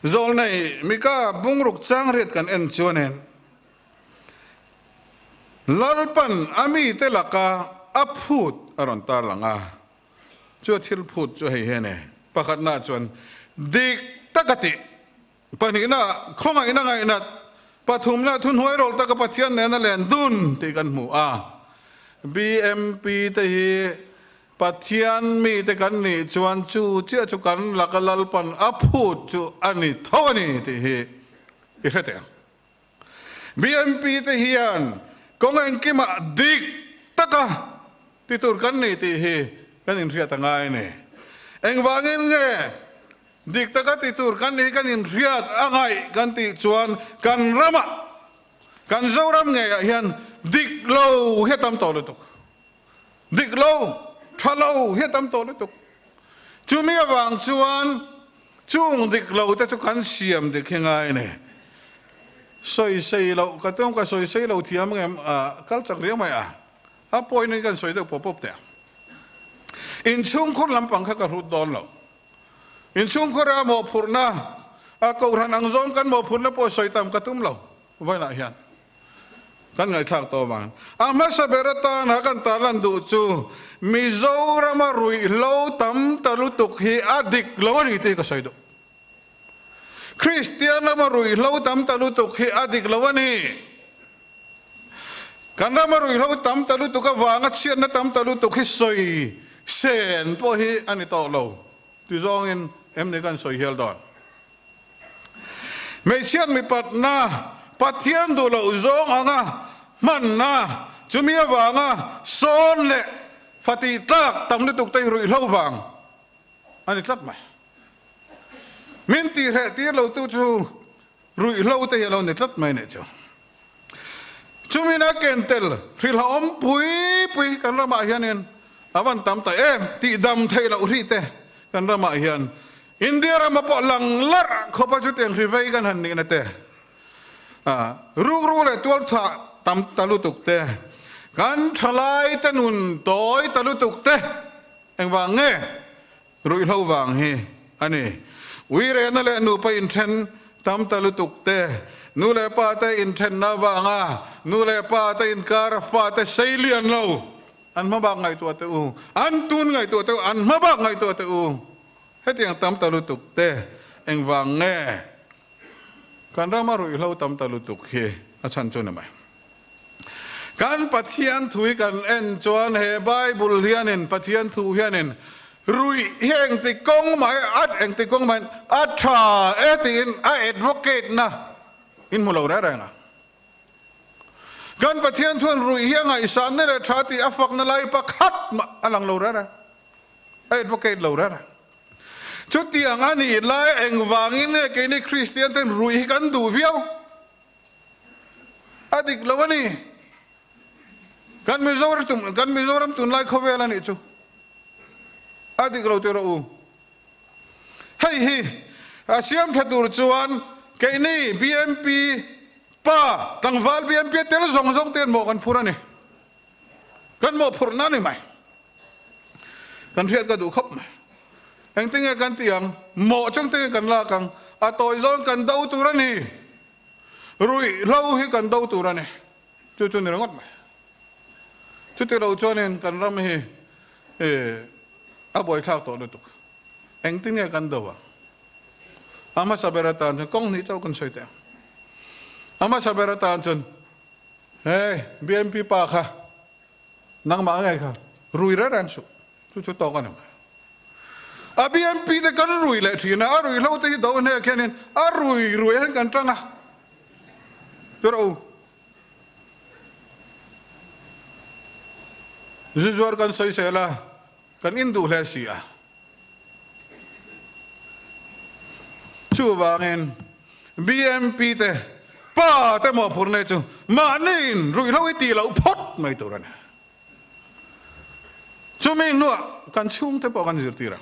Zawlnei Mika bungruk changriat kan en chuanin Lalpan a mite laka a phut a rawn tarlang a. Chu a thil phut chu hei hian e, pakhatna chuan dik taka tih, pahnihna khawngaihna ngaihnat, pathumna thuhnuai rawl taka Pathian nena len dun tih kan hmu a. BMP te hi Pathian mite kan nih chuan chu chiah chu kan laka Lalpan a phut chu a ni tho a ni tih hi i hre teh ang. BMP te hian kawng engkimah dik taka ti tur kan ni tih hi kan inhriat a ngai a ni. Engvangin nge dik taka ti tur kan nih hi kan inhriat a ngaih kan tih chuan kan ramah, kan Zoram ngeiah hian dik lo hi a tam tawh lutuk. Dik lo, tha lo hi a tam tawh lutuk. Chumi avang chuan chung dik lo te chu kan siam dik hi ngai a ni. Sawisei loh ka tum, ka sawisei lo thiam ang em? A kal chak riau mai a. A point in kan sawi deuh pawp pawp teh ang. Inchhungkhur lampang kha ka hrut dawn lo. Inchhungkhura mawhphurhna, a kohhran ang zawng kan mawhphurhna pawh sawi tam ka tum lo vawiinah hian. Kan ngaihthlak tawh vang. A hmasa ber atana kan tarlan duh chu Mizorama ruihhlo tam ta lutuk hi a dik lo a ni tih ka sawi duh. Kristian rama ruihhlo tam ta lutuk hi a dik lo a ni. Kan rama ruihhlo tam ta lutuk avanga chhiatna tam ta lutuk hi sawi sen pawh hi a ni tawh lo ti zawngin em ni kan sawi hial dawn. Hmeichhiat mipatna Pathian duh loh zawng anga hmanna, chumi avanga sawn leh fatih tlak tam lutuk te hi ruihhlo vang a ni tlat mai. Min tihreh tir lo tu chu ruihhlo te hi a lo ni tlat mai nih chu. Chumin a ken tel hrilhawm pui pui kan ramah hianin a van tam ta em tih dam theih loh hrih te kan ramah hian India rama pawh lang larh khawpa chutiang hri vei kan han nihna te, rukru leh tualchhah tam ta lutuk te, kan thalai te nun tawi ta lutuk te engvang nge ruihhlo vang hi a ni. Uirehna leh nupa inthen tam ta lutuk te, nu leh pa te inthenna avanga nu leh pa te inkar fa te sei lian lo An hma bak ngaihtuah teh u, an tun ngaihtuah teh u, an hma bak ngaihtuah teh u. Hetiang tam ta lutuk te engvang nge kan rama ruihhlo tam ta lutuk hi a chhan chu ni mai. Kan Pathian thu hi kan en chuan he Bible hianin Pathian thu hianin ruih hi engti kawng mai a engti kawng mai a tha e tiin a advocate na in hmu lo reng reng a. Kan Pathian chuan ruih hi a ngaihsanna leh tha tih a fakna lai pakhat mah a lang lo reng reng, a advocate lo reng reng. Chutiang a nih lai engvangin nge keini Kristian ten ruih hi kan duh viau? A dik lo a ni. Kan Mizoram, kan Mizoram tunlai khawvel a nih chu. A dik lo tih rawh u. Hei hi a siam tha tur chuan keini BMP pa tlangval BMP a tel zawng zawng te an mawh kan phur a ni. Kan mawhphurhna a ni mai. Kan hriat ka duh khawp mai. Engtinge kan tih ang? Mawh chu engtinge kan lak ang? A tawi zawn kan do tur a ni. Ruihhlo hi kan do tur a ni. Chu chu ni ringawt mai. Chuti lo chuanin kan ram hi a buaithlak tawh lutuk. Engtin nge kan do ang? A hmasa ber atan chuan kawng hnih chauh kan sawi teh ang. A hmasa ber atan chuan hei BMP pa kha nangmah ngei kha rui reng reng suh. Chu chu tawk a ni mai. A BMP te kan rui leh thin a, a rui hlo te hi do hnek hianin a rui rui hian kan tang a. Chu rawh u. Zu zuar kan sawi sel a, kan in duh hle si a. Chuvangin BMP te pa te mawhphurh nei chu mahni in ruihhlo i tih loh phawt mai tur a ni. Chumi hnuah kan chhungte pawh kan zirtir a.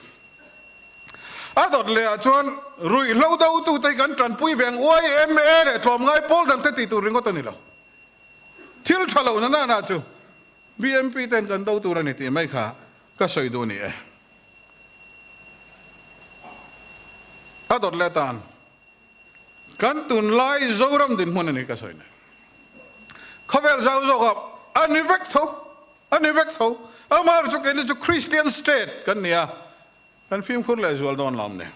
A dawt leh ah chuan ruihhlo dotute hi kan tanpui ve ang YMA leh tlawmngai pawl dangte tih tur ringawt a ni lo. Thil tha lohna nana chu BMP ten kan do tur a ni tih mai kha ka sawi duh a ni e. A dawt leh tan. Kan tunlai Zoram dinhmun a ni ka sawi nei. Khawvel zau zawkah a ni vek tho, a ni vek tho. Amaherawhchu keini chu Christian state kan ni a, kan fimkhur leh zual dawn lo ni.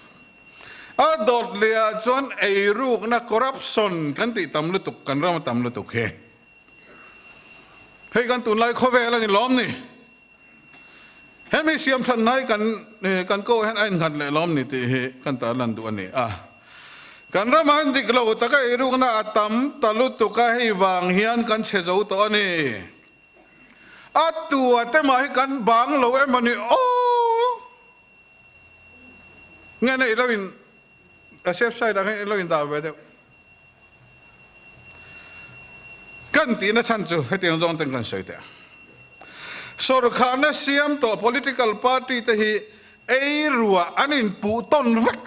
A dawt lehah chuan eirukna, corruption, kan tih tam lutuk, kan ram a tam lutuk hi. Hei kan tunlai khawvel a ni lawm ni. Hemi siamthat hnai kan kan ko hian a innghat leh lawm ni tih hi kan tarlan duh a ni a. Kan ramah hian dik lo taka eirukna a tam ta lutuk a, hei vang hian kan chhe zo tawh a ni. A tua te mah hi kan bang lo em a ni aw. Nge na i lo in a safe side ah khan i lo in dah ve deuh. Kan tihna chhan chu hetiang zawng ten kan sawi teh ang. Sorkharna siam tawh political party te hi ei ruah an inpuh tawn vek.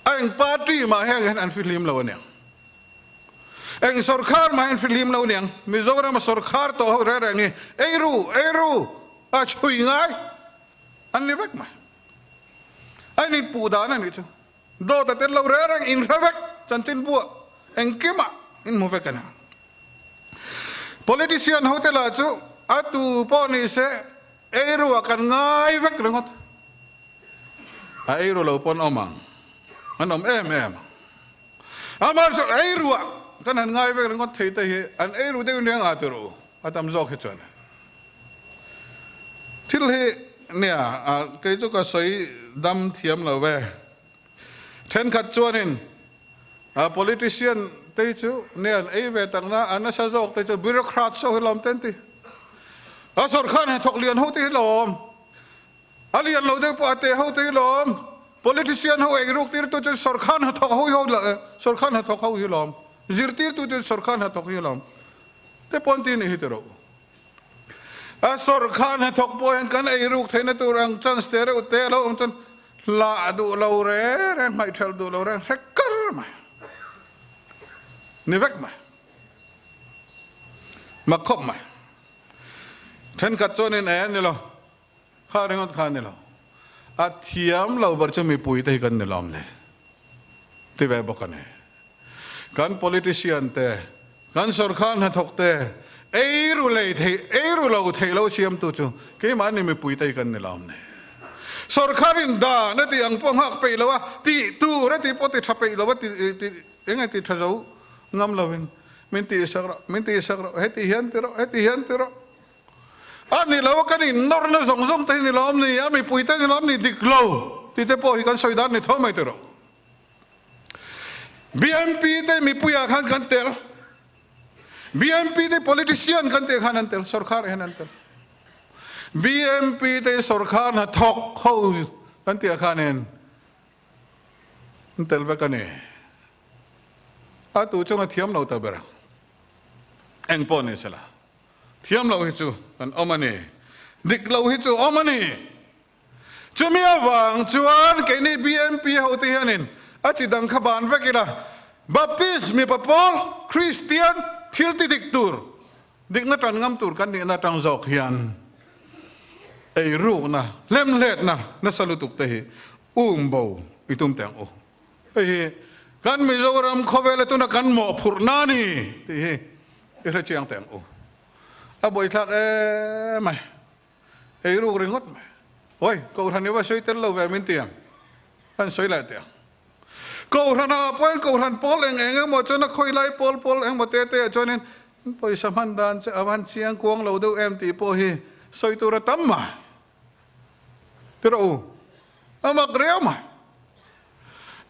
A eng party mah heng hian an fihlim lo aniang. Eng sorkar mah hian fihlim lo aniang. Mizoram a sorkar tawh ho reng reng hi ei ru, ei ru a chhui ngai an ni vek mai. A inpuh dan a nih chu. Dawt a tel lo reng reng in hre vek, chanchin buah engkimah in hmu vek a ni. Politician hote lah chu a tu pawh ni se eiruah kan ngai vek ringawt. A eiru lo pawn awm ang, an awm em em ang. Amah chu eiruah kan han ngai vek ringawt thei te hi an eiru deuh nia ngah tur u, a tam zawk hi chuan. Thil hi nia kei chu ka sawi dam thiam lo ve. Thenkhat chuanin politician te hi chu nia an ei ve tak na, a nasa zawk te chu bureaucrats ho hi lawm te an ti. A sorkar hnathawk lian ho te hi lawm. A lian lo deuh pawh a te ho te hi lawm. Politician ho ei ruk tirtu chu sorkar hnathawk ho hi sorkar hnathawk ho hi lawm. Zirtirtu chu sorkar hnathawk hi lawm. Te pawn ti nih hi ti rawh u. A sorkar hnathawk pawh hian kan ei ruk theihna tur ang chance te reuh te a lo awm chuan hlah duh lo reng reng, hmaihthelh duh lo reng hre kar mai. Ni vek mai. Mak khawp mai. Thenkhat chuanin e ni lo, kha ringawt kha ni lo. A thiam lo ber chu mipui te hi kan ni lawm ni. Ti ve bawk a ni. Kan politician te, kan sorkar hnathawk te, eiru lei thei, eiru lo thei lo siamtu chu keimahni mipuite hi kan ni lo ni. Sorkarin dan a tih ang pawh nghak peih lo a, tih tur a tih pawh ti tha peih lo a, ti ti eng nge ti tha zo ngam lovin min tihsak rawh, min tihsak rawh, heti hian ti rawh, heti hian ti rawh. A ni lo a, kan innawrna zawng zawng te hi ni lawm ni, a mipuite ni lawm ni, dik lo tih te pawh hi kan sawi dan ni tho mai ti rawh. BMP te mipuiah khan kan tel. BMP te politician kan tih khan an tel, sorkar hian an tel. BMP te sorkar hna thawk ho kan tih khanin an tel vek a ni. A tu chunga thiam lo ta ber ang. Eng pawh ni sela. Thiam lo hi chu kan awm a ni. Dik lo hi chu awm a ni. Chumi avang chuan keini BMP hote hianin a chi dang kha ban vek ila, Baptist mipa pawl, Kristian, thil ti dik tur, dikna tan ngam tur kan nihna atang zawk hian eirukna, hlemhletna nasa lutuk te hi um bo i tum teh ang u. Hei hi kan Mizoram khawvela tuna kan mawhphurhna a ni tih hi i hrechiang teh ang u. A buaithlak em mai. Ei ruk ringawt mai. Oi, Kohhran i va sawi tel lo ve min ti ang. An sawi leh teh ang. Kohhran ah pawhin Kohhran pawl eng eng emaw chuan a khawi lai pawl pawl engmaw te te ah chuanin pawisa hman dan che a van chiang kuang lo deuh em tih pawh hi sawi tur a tam mai. Ti rawh u, a mak riau mai.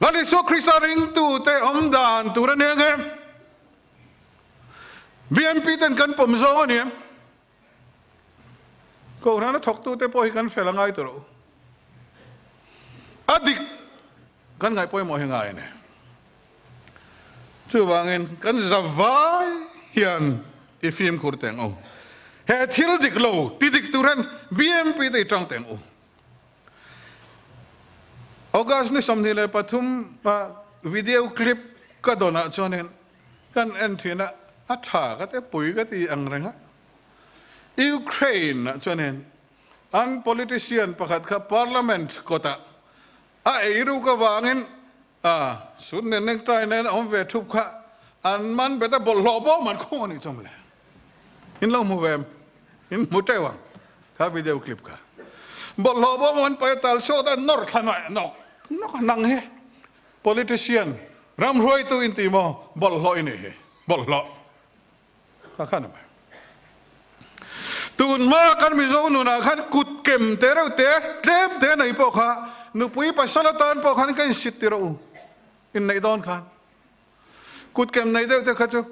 Lal Isua Krista ringtute awm dan tur a nia nge? BMP ten kan pawm zawng a ni em? Kohhran a thawktute pawh hi kan fel a ngai tawh lo. A dik kan ngaih pawimawh hi ngai a ni. Chuvangin kan zavai hian i fimkhur teng u. He thil dik lo ti dik tur hian BMP te i tang teng u. August ni 23 video clip ka dawnah chuanin Kan en thin a, a tha ka te pui ka ti ang reng a. Ukraine ah chuanin an politician pakhat kha parliament kawtah a eiruk avangin A suit nen necktie nen a awm ve thup kha an man bet a bawlhhlawh bawm an khung a nih chu mawle. In lo hmu ve em? In hmu teuh ang kha video clip kha. Bawlhhlawh bawm an paih a tal sawt a nawr thla nawih nawk nawk a nang hi politician ram hruaitu in ti maw bawlhhlawh i nih hi bawlhhlawh kha khan a mai. Tun hma kan Mizo nunah khan kut kem te reuh te tlem te nei pawh kha nupui pasal atan pawh khan ka insit ti rawh u inneih dawn khan kut kem nei deuh te kha chu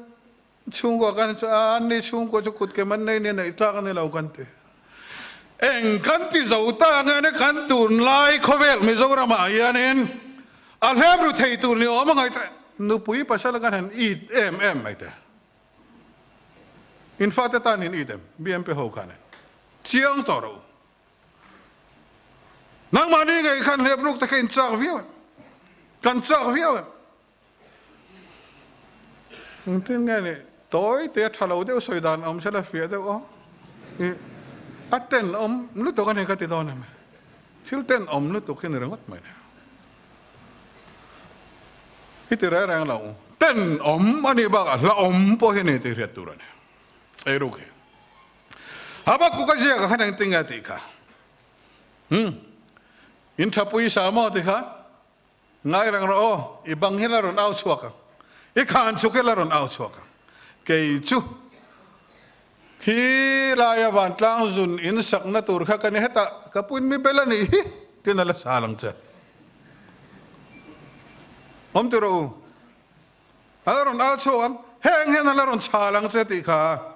Chhungkua kan chu a, anni chhungkua chu kutkem an nei nia neih tlak a ni lo kan ti. Eng kan ti zo ta nge ni kan tunlai khawvel Mizoram ah hianin a hlep ru thei tur ni awm a ngaih te nupui pasal kan han it em em mai te. In fate tan in it em? BMP ho khan in chiang tawh rawh u. Nangmahni ngei khan hlep ruk te kha in chak viau em? Kan chak viau em? Engtin nge ni tawi te a tha lo deuh sawi dan awm sela fiah deuh aw. I a ten awm lutuk a ni ka ti dawn em. Thil ten awm lutuk hi ni ringawt mai ni. I ti reng reng lo. Ten awm a nih bakah hla awm pawh hi ni tih hriat tur a ni. Eiruk hi. Habakkuk a ziak ah khan engtin nge a tih kha. Hmm. In thapui sa maw ti kha. Ngai reng rawh aw, i bang hi la rawn au chhuak ang, i khan chuk hi la rawn au chhuak ang. Kei chu khi laia vantlang zun in sakna tur kha ka ni hetah ka puin mi bel a nih hi tiin a la sal ang che. Awm ti rawh u, a la rawn au chhuak ang, heng hian a la rawn chhal ang che tih kha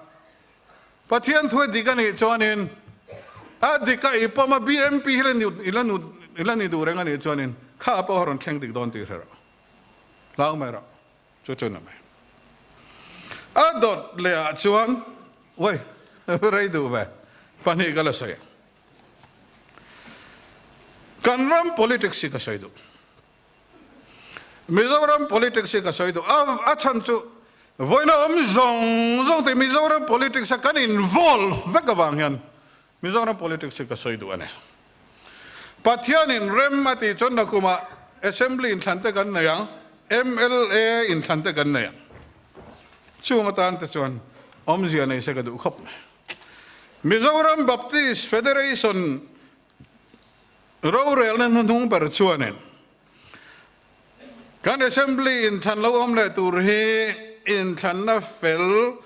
Pathian thu a dik a nih chuanin a dik a i pawm a BMP hi i la ni duh reng a nih chuanin kha pawh a rawn thleng dik dawn tih hre rawh. Hlau mai rawh. Chu chu na mai. A dawt leh ah chuan uai rei duh ve pahnih ka la sawi ang. Kan ram politics hi ka sawi duh. Mizoram politics hi ka sawi duh a, a chhan chu vawiina awm zawng zawng te Mizoram politics a kan involve vek avang hian Mizoram politics hi ka sawi duh a ni. Pathianin rem a tih chuan nakumah Assembly inthlan te kan nei ang, mla inthlan te kan nei ang. Chung atan te chuan awmzia nei se ka duh khawp mai. Mizoram Baptist Federation Rorelna hnuhnung ber chuanin kan Assembly inthlan lo awm leh tur hi inthlanna fel,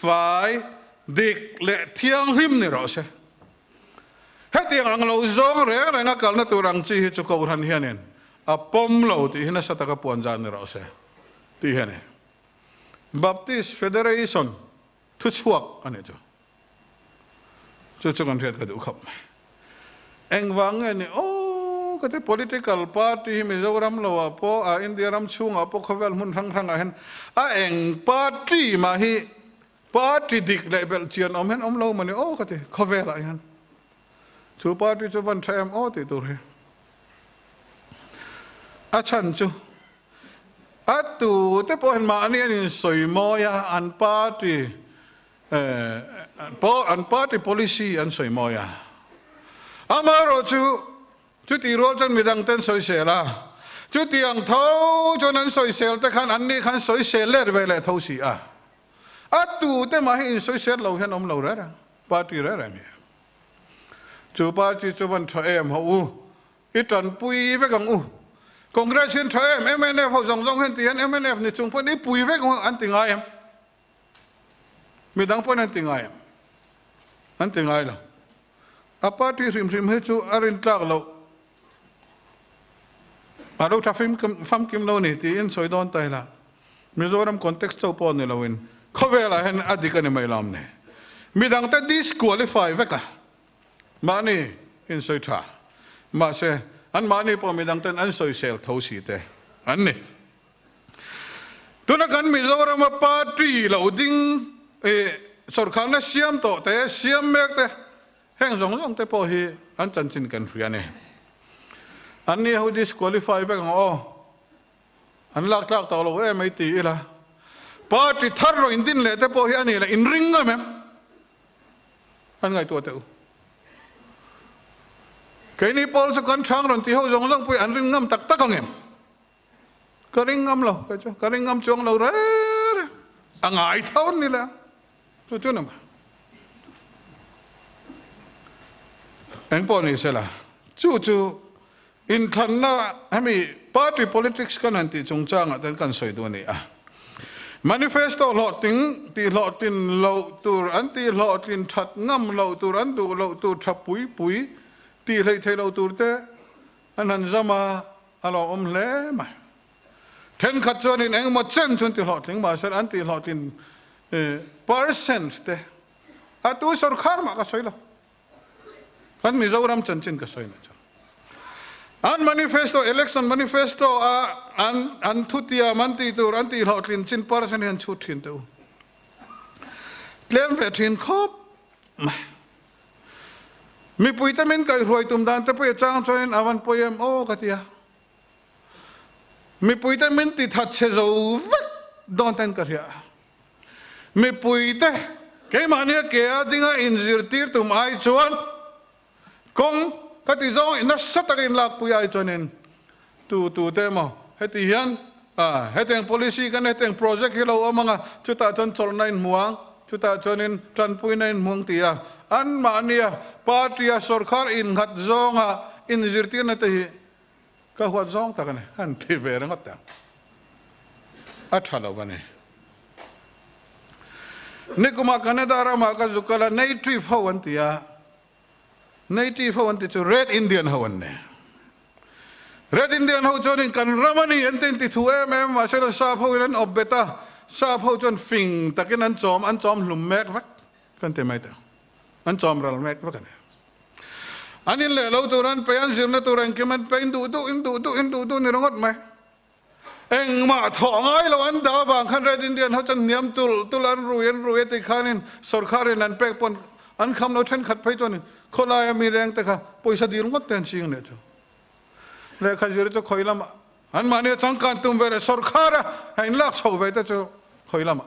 fai, dik leh thianghlim ni rawh se. Hetiang ang lo zawng reng renga kalna tur ang chi hi chu Kohhran hianin a pawm lo tih hi nasa taka puan zan ni rawh se tih hi a ni. Baptist Federation thuchhuak a nih chu. Chu chu kan hriat ka duh khawp mai. Engvang nge ni aw ka ti political party hi Mizoram lo ah pawh a India ram chhungah pawh khawvel hmun hrang hrangah hian a eng party mah hi party dik leh belh chian awm hian awm lo mawni aw ka ti khawvelah hian chu party chu van tha em aw tih tur hi a chhan chu a tu te pawh hian mahni an insawi mawi a an party An party policy an sawi mawi a. Amaherawhchu, chutih rual chuan midang ten sawisel a. Chutiang tho chuan an sawisel te khan anni khan sawisel let ve leh tho si a. A tute mah hi insawisel lo hian awm lo reng reng, party reng reng hi. Chu party chu van tha em ho u, i tanpui vek ang u. Congress hian tha em, mnf ho zawng zawng hian ti hian mnf ni chung pawhin i pui vek ang an ti ngai em? Midang pawhin an ti ngai em? An ti ngai lo. A party hrim hrim hi chu a rintlak loh. A lo tha famkim lo ni tiin sawi dawn ta ila. Mizoram context chauh pawh ni loin khawvelah hian a dik a ni mai lam ni. Midangte disqualify vek a. Mahni insawi tha. Mahse, anmahni pawh midangten an sawisel tho si te an ni. Tuna kan Mizorama party lo ding ih sawrkharna siam tawh te, siam mek te, heng zawng zawng te pawh hi an chanchin kan hria a ni. An ni ho disqualify vek ang aw, an lak tlak tawh lo em mai ti ila. Party thar rawh indin leh te pawh hi a ni leh inring em em. An ngaihtuah teh u. Keini pawl chu kan chhang rawn ti ho zawng zawng pawh hi an ring ngam tak tak ang em? Ka ring ngam lo kei chu, ka ring ngam chuang lo reng reng. A ngai tho an ni le ang. Chu chu nama. Eng pawh ni sela, chu chu inthlanna hemi party politics kan han tih chungchangah ten kan sawi duh a ni a. Manifesto hlawhtling tih hlawhtlin loh tur an tih hlawhtlin that ngam loh tur an duh loh tur tha pui pui tih hleih theih loh tur te an han zam a, a lo awm hle mai. Thenkhat chuanin engemaw chen chu an ti hlawhtling mahse an tih hlawhtlin percent te a tu sorkar mah ka sawi lo. Kan Mizoram chanchin ka sawi na chu. An manifesto, election manifesto a an an thutiam an tih tur an tih hlawhtlin chin percent hi an chhut thin teh u. Tlem ve thin khawp mai. Mipuite min kaihhruai tum dan te pawh i chang chuanin a van pawi em aw ka ti a. Mipuite min ti that chhe zo vek dawn ten ka hria. Mipuite keimahnia ke a dinga inzirtir tum ai chuan kawng ka ti zawng nasa taka inlakpui ai chuanin tu tu te emaw heti hian hetiang policy kan hetiang project hi lo awm anga chutah chuan chawlhna in hmu ang, chutah chuanin tanpuina in hmu ang ti a anmahnia party a sorkar innghat zawnga inzirtirna te hi Ka huat zawng tak a ni, an ti ve ringawt ang. A tha lo a ni. Nikumah Canada ramah ka zu kal a, Native ho an ti a. Native ho an ti chu Red Indian ho an ni. Red Indian ho chuanin kan ram a ni an ti inti thu em em mahse la sap ho in an awp bet a, sap ho chuan fing takin an chawm, an chawm hlum mek vek kan ti mai teh ang. An chawm ral mek vek a ni. An in leh lo tur an pe, an zirna tur engkim an pe, in duh duh, in duh duh, in duh duh ni ringawt mai. Engmah thawh ngai lo an dah avang khan Red Indian ho chuan hniam tulh tulh an rui an rui a ti khanin sorkharin an pek pawn an kham lo thenkhat phei chuanin khawlaia mi reng te kha pawisa dil ngawt te an ching leh chu. Lehkha zir chu khawi lamah anmahni a changkan tum ve leh sorkhara a inlak chho ve te chu khawi lamah.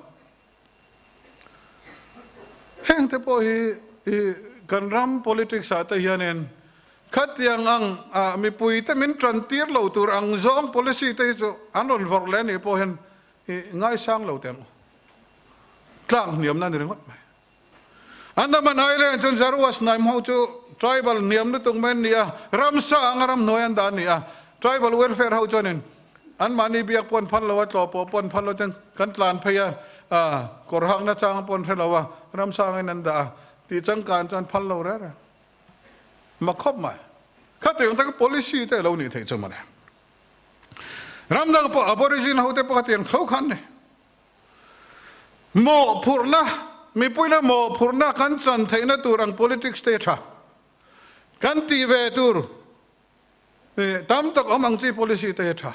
Heng te pawh hi i kan ram politics ah te hianin khatiang ang ah mipui te min tan tir lo tur ang zawng policy te hi chu an rawn vawrh leh anih pawh hian i ngaisang lo teh ang u. Tlak hniamna a ni ringawt mai. Andaman Island chuan Jaruas Naim ho chu tribal hniam lutuk mai an ni a, ramsa anga ramhnuai an dah a ni a. Tribal welfare ho chuanin Anmahni biak pawh an phal lo a, tlawh pawh pawh an phal lo chuan kan tlan phei a, kawr hakna chang pawh an hre lo a, ramsangin an dah a, tih changkan chuan phal lo reng reng. Mak khawp mai. Khatiang taka policy te a lo nih theih chu mawle. Ram dang pawh Aborigine ho te pawh khatiang tho khan ni. Mawhphurhna, mipuina mawhphurhna kan chan theihna tur ang politics te tha kan tih ve tur Tam tak awm ang chi policy te hi tha.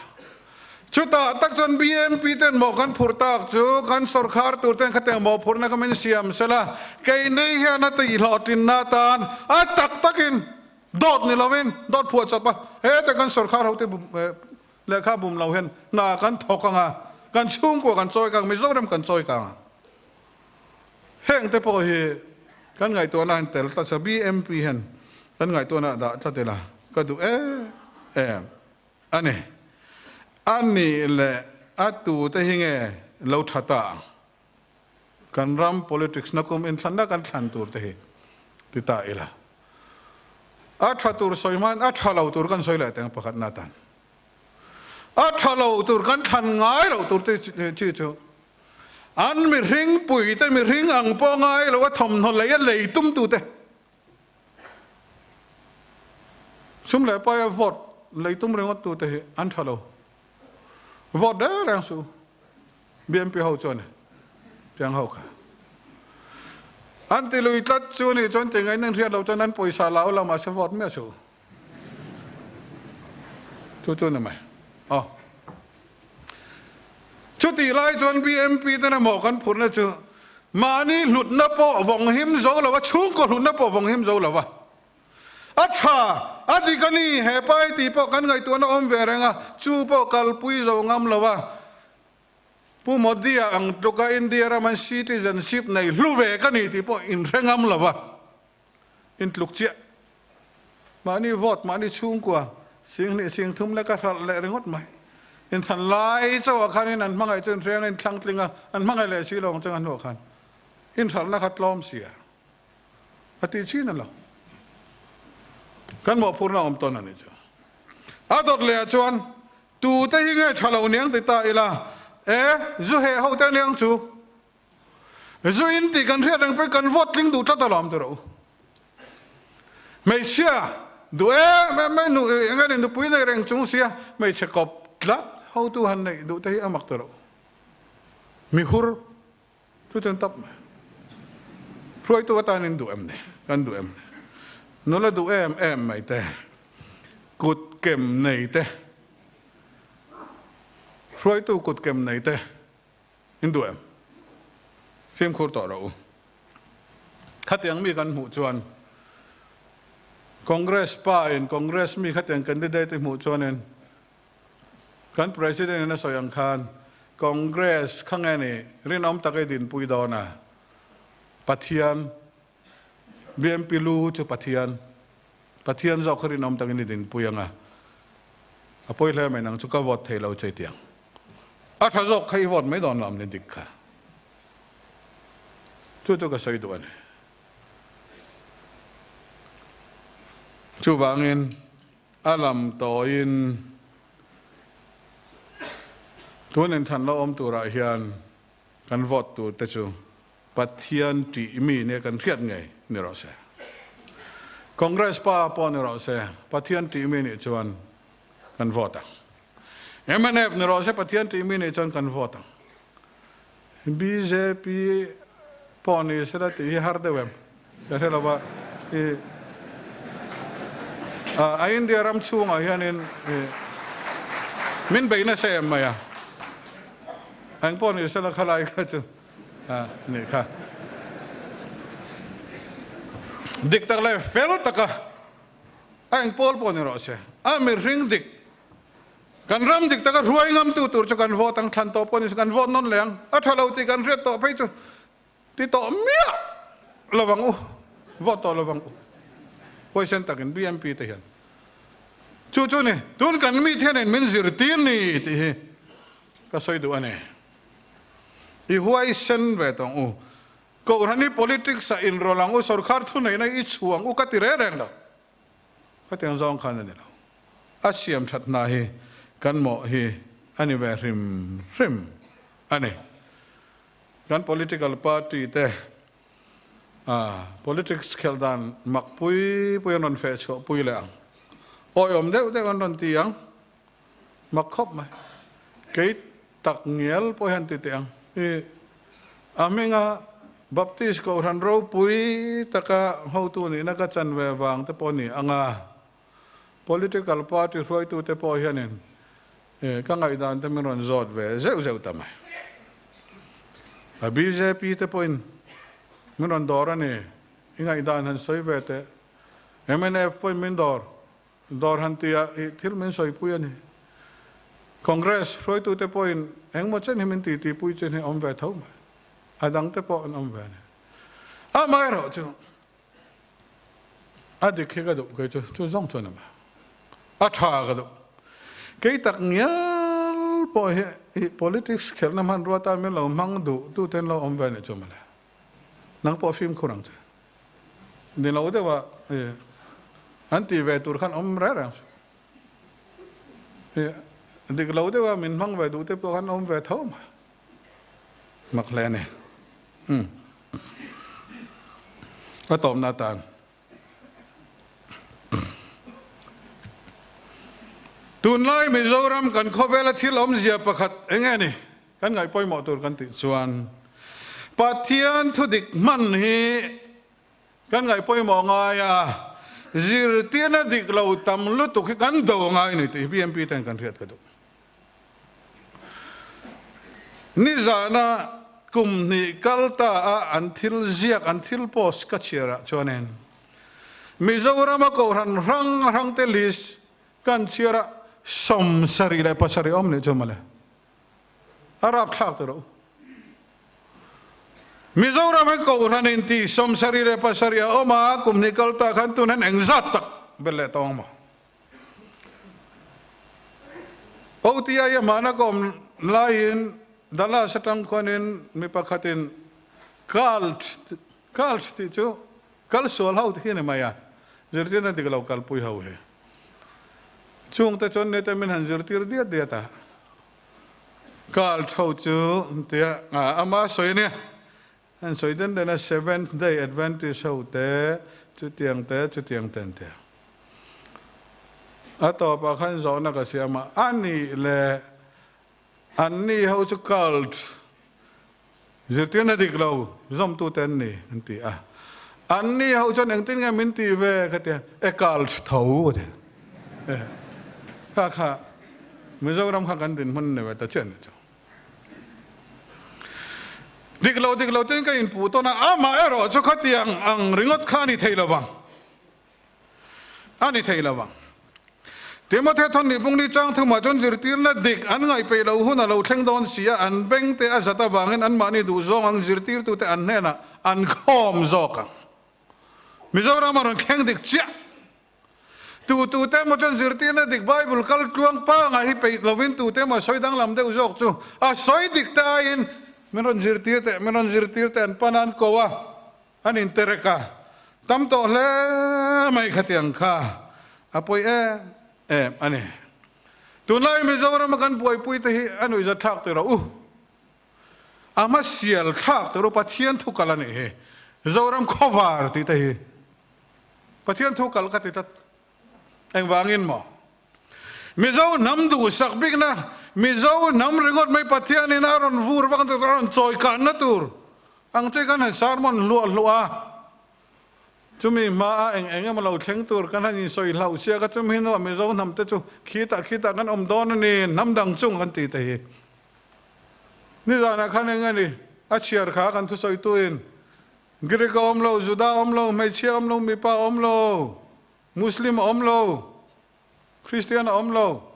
Chutah tak chuan BMP ten mawh kan phurh tak chu kan sorkar tur ten khatiang mawhphurhna kha min siam sela, keini hian a tihhlawhtlinna atan a tak takin dawt ni lovin dawt phuah chawp a, heta kan sorkar hote lehkha bum lo hian hna kan thawk ang a, kan chhungkua kan chawi kang, Mizoram kan chawi kang ang. Heng te pawh hi kan ngaihtuahna an tel tlat a, BMP hian kan ngaihtuahna a dah tlat ila ka duh em em a ni. A nih leh a tute hi nge lo tha ta ang? Kan ram politics na kum inthlanna kan thlan tur te hi ti ta ila. A tha tur sawi hmain a tha lo tur kan sawi leh teng pakhatna atan. A tha lo tur kan thlan ngai loh tur te chi chu An mihring puite mihring ang pawh ngai lo a thawmhnaw lei a lei tum tute sum leh paia vote lei tum ringawt tute hi an tha lo. Vote reng reng suh u. BMP ho chuan tiang ho kha an ti lui tlat chu nih chuan tingain an hriat loh chuan an pawisa la ula mahse vote miah suh u. Chu chu ni mai. Aw. Chutih lai chuan BMP ten emaw kan phurhna chu mahni hlutna pawh vawng him zo lo a, chhungkaw hlutna pawh vawng him zo lo a. A tha, a dik a ni, he pa hi tih pawh kan ngaihtuahna awm ve reng a, chu pawh kalpui zo ngam lo a. Pu Modi-a ang tluka India ram an citizenship nei hlu ve ka ni tih pawh inhre ngam lo a. Intluk chiah. Mahni vote, mahni chhungkua, singhnih singthum leka hralh leh ringawt mai. Inthlan lai chauhah khanin an hmangaih chu inhreng a, inthlang tling a, an hmangaih leh si lo ang chang a hnuah khan inhralhna kha tlawm si a, a tih chin a lo. Kan mawhphurhna awm tawn a nih chu. A dawt lehah chuan tute hi nge tha lo niang ti ta ila, e, zu heh ho te aniang chu. Zu in tih kan hriat reng pawhin kan vote tling duh tlat alawm ti rawh u. Hmeichhia duh em em mai nu eng nge ni nupui nei reng chung sia hmeichhe kawp tlat hotu han neih duh te hi a mak ti rawh u. Mihur chu chuan tap mai. Hruaitu atan in duh em ni? Kan duh em ni? Nula duh em em mai te, kut kem nei te, hruaitu kut kem nei te, In duh em? Fimkhur tawh rawh u. Khatiang mi kan hmuh chuan Congress pa in Congress mi khatiang candidate i hmuh chuanin kan President in a sawi ang khan Congress kha nge ni rinawm tak i dinpui dawn a, Pathian BMP lu chu Pathian, Pathian zawk kha rinawm takin i dinpui ang a, a pawi hle mai nang chu ka vote thei lo che tiang. A tha zawk kha i vote mai dawn lo am ni dik kha. Chu chu ka sawi duh a ni. Chuvangin a lam tawiin tun inthlan lo awm turah hian kan vote tur te chu Pathian tih mi nia kan hriat ngei ni rawh se. Congress pa pawh ni rawh se, Pathian tih mi nih chuan kan vote ang. Mnf ni rawh se, Pathian tih mi nih chuan kan vote ang. Bjp pawh ni sela tih hi har deuh em? Ka hre lo va, i a India ram chhungah hianin min beih nasa em mai a. Engpawh ni sela khalai kha chu A nih kha. Dik tak leh fel taka a eng pawl pawh ni rawh se, a mihring dik, kan ram dik taka hruai ngamtu tur chu kan vote ang, thlan tawh pawh ni se kan vote nawn leh ang, a tha lo tih kan hriat tawh phei chu ti tawh miah lovang u, vote tawh lovang u. Huaisen takin BMP te hian chu chu ni, tun kan mi thianin min zirtir ni tih hi ka sawi duh a ni. I huaisen ve tawng u. Kohhran hi politics ah inrawlh ang u, sorkar thuneihna i chhuah ang u ka ti reng reng lo. Khatiang zawng khan a ni lo. A siam that hna hi kan mawh hi a ni ve hrim hrim a ni. Kan political party te politics khelh dan mak pui pui an rawn feh chhuah pui leh ang. Awiawm deuh deuh an rawn ti ang. Mak khawp mai. Kei tak ngial pawh hian ti teh ang. I a hminga Baptist Kohhran ropui taka hotu nihna ka chan ve vang te pawh ni ang a, political party hruaitute pawh hianin ka ngaihdan te min rawn zawt ve zeuh zeuh ta mai. A bjp te pawhin min rawn dawr a ni. I ngaihdan han sawi ve teh. Mnf pawhin min dawr. Dawr han tia i thil min sawipui a ni. Congress hruaitute pawhin engmaw chen hi min titipui chin hi awm ve tho mai. A dangte pawh an awm ve a ni. Amaherawh chu a dik hi ka duh kei chu, chu zawng chuan a ni. A tha ka duh. Kei tak ngial pawh hi i politics khelhna hmanrua tan min lo hmang duh tute an lo awm ve a nih chu mawle. Nang pawh fimkhur ang che. Ni lo deuh a an tih ve tur khan awm reng reng suh. Dik lo deuh a min hmang ve duh te pawh khan awm ve tho mai. Mak hle a ni. A tawpna atan. Tunlai Mizoram kan khawvela thil awmzia pakhat eng nge ni? Kan ngaih pawimawh tur kan tih chuan Pathian thudik hman hi kan ngaih pawimawh ngai a, zirtirna dik lo tam lutuk hi kan do ngai ni tih hi BMP ten kan hriat ka duh. Nizana kum hnih kal ta a an thil ziak, an thil post ka chhiar ah chuanin Mizorama Kohhran hrang hrang te list kan chhiar a 77 awm nih chu mawle. A rapthlak ta rawh u. Mizoram hi Kohhran in ti 77 a awm a, kum hnih kal ta khan tun hian engzat tak bel leh tawng maw? OTI a hmana ka awm laiin Dallas atang khuanin mi pakhatin Cult, cult tih chu kal sual ho hi a ni mai a, zirtirna dik lo kalpui ho hi. Chungte chuan nite min han zirtir diat diat a, Cult ho chu tia ama sawi a nia. An sawi den den a, Seventh Day Adventist ho te, chutiang te, chutiang te an ti a. A tawpah khan zawhna ka siam a, a nih leh anni ho chu cult, zirtirna dik lo zawmtute an ni an ti a. Anni ho chuan engtin nge min tih ve ka ti a, e cult tho ka ti a. Kha kha Mizoram kha kan dinhmun ni ve ta chiah a ni chu. Dik lo dik lo ten ka inpuh tawn a, amah erawh chu khatiang ang ringawt kha a ni thei lo vang. A ni thei lo vang. Timothea thawn nih bung ni chang thumah chuan zirtirna dik an ngaihpeih loh hun a lo thleng dawn si a, an bengte a zat avangin anmahni duhzawng ang zirtirtute an hnenah an khawm zawk ang. Mizoram a rawn thleng dik chiah. Tu tute emaw chuan zirtirna dik Bible kal tluang pangah hi peih lovin tute emaw a sawi danglam deuh zawk chu a sawi dik te aiin min rawn zirtir teh, min rawn zirtir teh an pan a, an ko a, an interek a, tam tawh hle mai khatiang kha a pawi em em a ni. Tunlai Mizorama kan buaipui te hi a nuihzatthlak tih rawh u. A hmasial thlak tur u Pathian thu kal a nih hi. Zoram khawvar tih te hi Pathian thu kal ka ti tlat. Engvangin maw? Mizo hnam duhsak bikna, Mizo hnam ringawt mai Pathianin a rawn vur vak a rawn chawi kanna tur ang che kan han sermon hluah hluah a. Chumi hmaa eng eng emaw lo thleng tur kan han insawi hlauh sia ka chumi hnuah Mizo hnam te chu khitah khitah kan awm dawn a ni, hnam dang chung kan ti te hi. Nizanah khan eng a ni? A chhiar kha kan thusawituin, Greek a awm lo, Juda a awm lo, hmeichhia a awm lo, mipa a awm lo, Muslim a awm lo, Kristian a awm lo,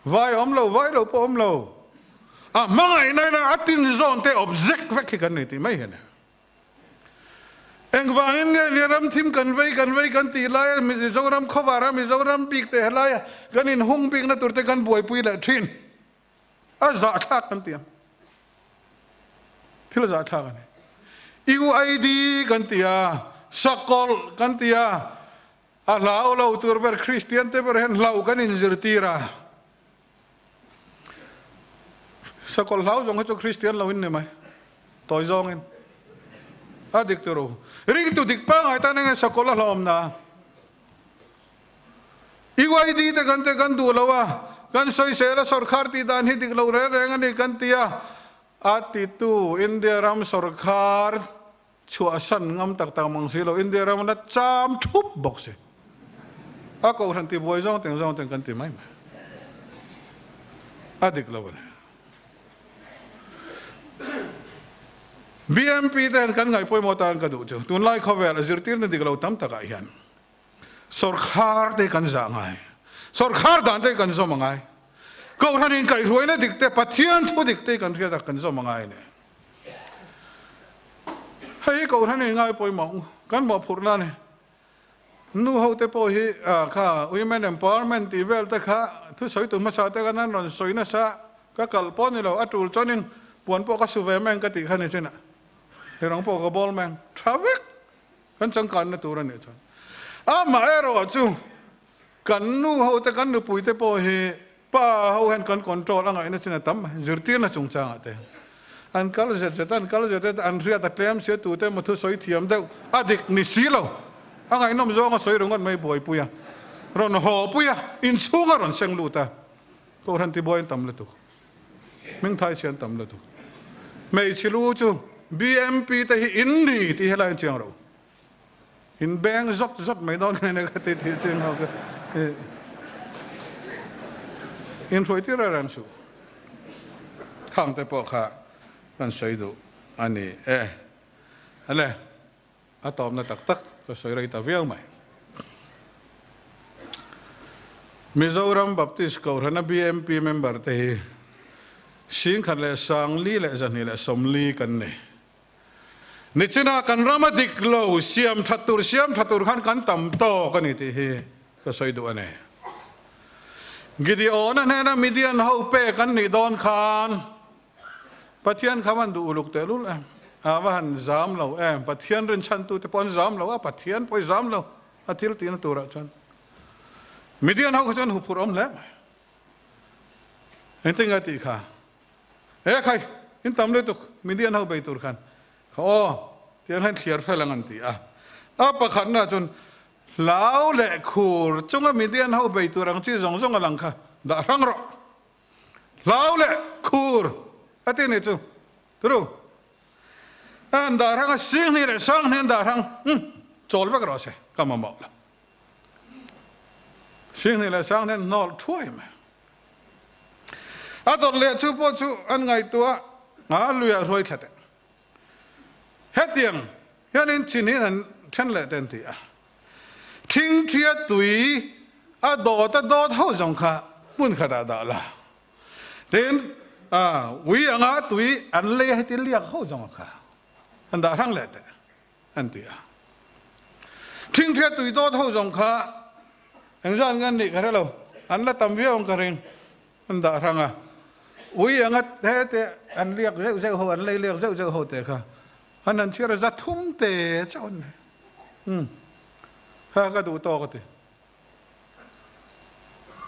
Vai a awm lo, vai lo pawh a awm lo. A hmangaihna ina a tin zawn te object vek hi kan ni tih mai hi a ni. Engvangin nge nia ram thim kan vei kan vei kan tih laia Mizoram khawvara Mizoram bik te helaia kan inhung bikna tur te kan buaipui leh thin. A zahthlak kan ti ang. Thil a zahthlak a ni. UID kan ti a, sakawlh kan ti a, a hlau lo tur ber Kristian te ber hian hlauh kan inzirtir a. Sakawlh hlau zawng hi chu Kristian lo in ni mai. Tawi zawngin. A dik tur u. Ringtu dik pangngai tan enge sakawlh a hlawm na? UID te kan te kan duh lo a, kan sawisel a sawrkhar tih dan hi dik lo reng reng a ni kan ti a, a titu India ram sawrkhar chhuahsan ngam tak tak mang si lo, India ram la cham thup bawk si. A kohhran ti buai zawng teng zawng teng kan ti mai mai. A dik lo a ni. BMP te hian kan ngaih pawimawh tan ka duh chu tunlai khawvel a zirtirna dik lo tam takah hian sawrkhar te kan zah ngai, sawrkhar dan te kan zawm a ngai, kohhran inkaihhruaina dik te, Pathian thu dik te kan hriat a kan zawm a ngai a ni. Hei hi kohhran in ngai pawimawh kan mawhphurhna a ni. Nu ho te pawh hi kha women empowerment tih vel te kha thusawi tu hmasa te khan an rawn sawi nasa, ka kalh pawh ni lo, a tul chuanin puan pawh ka su ve meng ka tih kha ni chinah hirang pawh ka bawl meng tha vek kan changkanna tur a nih chuan. Amaherawh chu kan nu ho te kan nupui te pawh hi Pa ho hian kan control a ngaihna chin a tam mai, zirtirna chungchangah te. An kal zet zet a, an kal zet zet a, an hriat a tlem sia tute emaw thusawi thiam deuh a dik ni si lo. A ngaihnawm zawng a sawi ringawt mai buaipui a, rawn haw pui a, inchhung a rawn seng lut a, Kohhran tibuai an tam lutuk, hmingthai chhia an tam lutuk. Hmeichhe lu chu BMP te hi in ni tih helai an chiang ro. In beng zawt zawt mai dawn nge ne ka ti tih chin ho ka in hruai tir reng suh. Khang te pawh kha kan sawi duh a ni e. Ale, a tawpna tak tak ka sawi rei ta viau mai. Mizoram Baptist Kohhrana BMP member te hi 12,240 kan ni. Nichina kan rama dik lo siam that tur siam tha tur khan kan tam tawk a ni tih hi ka sawi duh a ni. Gideona hnena Midian ho pek an nih dawn khan Pathian kha van duh uluk tehlul em? A va han zam lo em? Pathian rinchhantute pawh an zam lo a, Pathian pawh i zam lo a thil tihna turah chuan. Midian ho kha chuan huphurh awm hle mai. Engtin nge tih kha? He khai, in tam lutuk Midian ho bei tur khan. Kha aw, tiang hian thliar fel ang an ti a. A pakhatna chuan hlau leh khur chunga Midian ho bei tur ang chi zawng zawng a lang kha dah hrang rawh. Hlau leh khur a ti ni chu. Turu. An dah hrang a, Singhni leh Sanghni an dah hrang. Umm, chawl vek rawh se, ka mamawh lo. Singhni leh Sanghni an hnawl thuai mai. A dawt leh chu pawh chu an ngaihtuah a, luiah hruai thla teh. Hetiang hianin chin hi an then leh te an ti a. Thingthia tui a dawt a dawt ho zawng kha hmun khatah dah la. Tin, ui anga tui an lei a heti liak ho zawng kha an dah hrang leh teh an ti a. Thingthia tui dawt ho zawng kha engzat nge an nih ka hre lo, an la tam viau ang ka ring. An dah hrang a, ui anga hete an liak zeuh zeuh ho, an lei liak zeuh zeuh ho te kha an han chhiar a, za thum te chauh an nei. Umm, kha ka duh tawk a ti.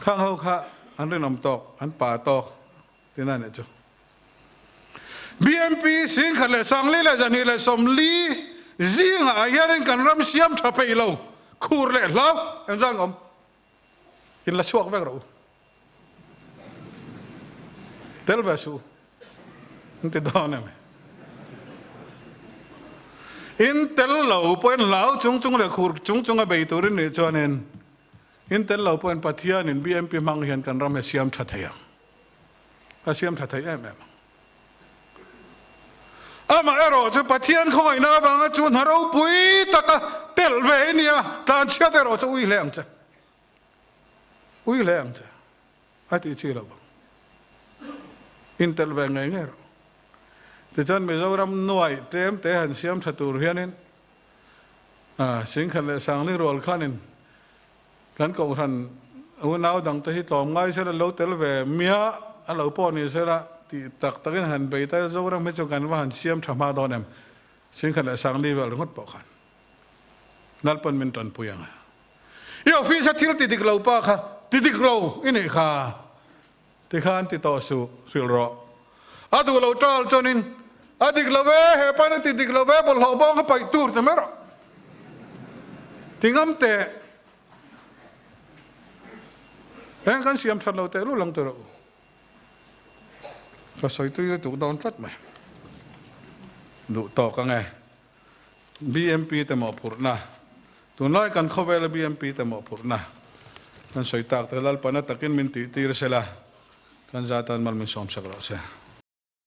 Khang ho kha an rinawm tawk, an pa tawk tina a nih chu. BMP 10,000 leh 40 leh 240 zingah hianin kan ram siam tha peih lo, khur leh hlau engzah ang awm? In la chhuak vek rawh u. Tel ve suh u. In ti dawn em? In tel lo pawhin hlau chung chung leh khur chung chung a bei turin nih chuanin in tel lo pawhin Pathianin BMP hmang hian kan ram hi a siam tha thei ang. A siam tha thei em em ang. Amaherawh chu Pathian khawngaihna avanga chu hna ropui taka telh ve i nia, tlanchhiat erawh chu ui hle ang che. Ui hle ang che. A tih chi lo bang. Intelh ve ngei ngei rawh. Tichuan Mizoram nuai tlem te han siam tha tur hianin 10,000 leh 40 rual khanin kan kohhran unau dangte hi tlawm ngai sela lo tel ve miah a lo pawh ni sela tih tak takin han bei ta Zoram hi chu kan va han siam tha hma dawn em 10,000 leh 40 vel ringawt pawh khan Lalpan min tanpui ang a. I office a thil ti dik lo pa kha ti dik lo i nih kha ti khan ti tawh suh hrilh rawh. A duh lo tal chuanin a dik lo ve he pain a ti dik lo ve bawlhhlawh bawng kha paih tur ti mai rawh. Ti ngam teh. Heng kan siam that lo teh lul ang tawh rawh u. Ka sawi tui lutuk dawn tlat mai. Duh tawk ang e. BMP te mawhphurhna, Tunlai kan khawvela BMP te mawhphurhna kan sawi tak te Lalpana takin min tihtir sela, kan zatan mal min sawmsak rawh se.